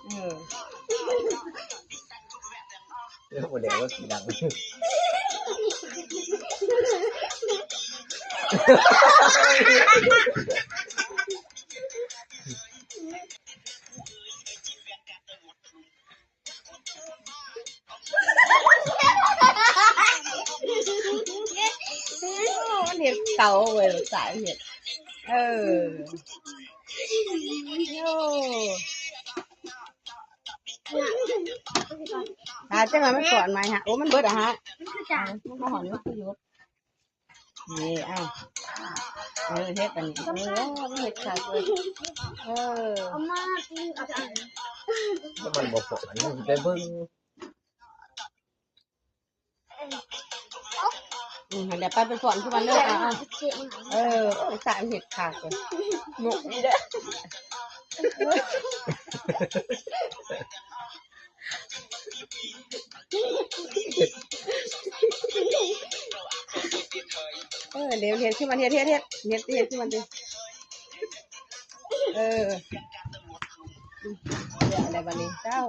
ເອີ ເອີ ບໍ່ໄດ້ວ່າຂີ້ດັງ. ມັນເຮັດເຕົາເວີຍ ສາຍເຮັດ ເອີ ໂອ້ ຫາຈັ່ງວ່າມັນກ່ອນໃໝ່ຮະ ໂອ້ ມັນເບິດອະຮະ ມັນຄືຈານ ມັນມາຮອດນີ້ມັນຄືຢຸດ. ນີ້ ເອົາ ເອີ ເຮັດອັນນີ້ ເອີ ເຮັດຄັກເວີຍ ເອີ ເອົາມາ ແລ້ວມັນບໍ່ພໍ ອັນນີ້ໄປເບິ່ງ ອືມ ຫັ້ນແຫຼະ ໄປ ໄປຟ້ອນຄືມັນເລີຍ ເອົາ ເອົາ ເອີ ໂອ້ຍ ສາຍເຮັດຄັກເວີຍ ນົກນີ້ເດ້. ເອີ ເຮັດ ເຮັດຄືມັນ ເຮັດ ເຮັດ ເຮັດ ເຮັດ ເຮັດຄືມັນຕິ ເອີ ອືມ ເອົາແລ້ວບາດນີ້ ເຈົ້າ.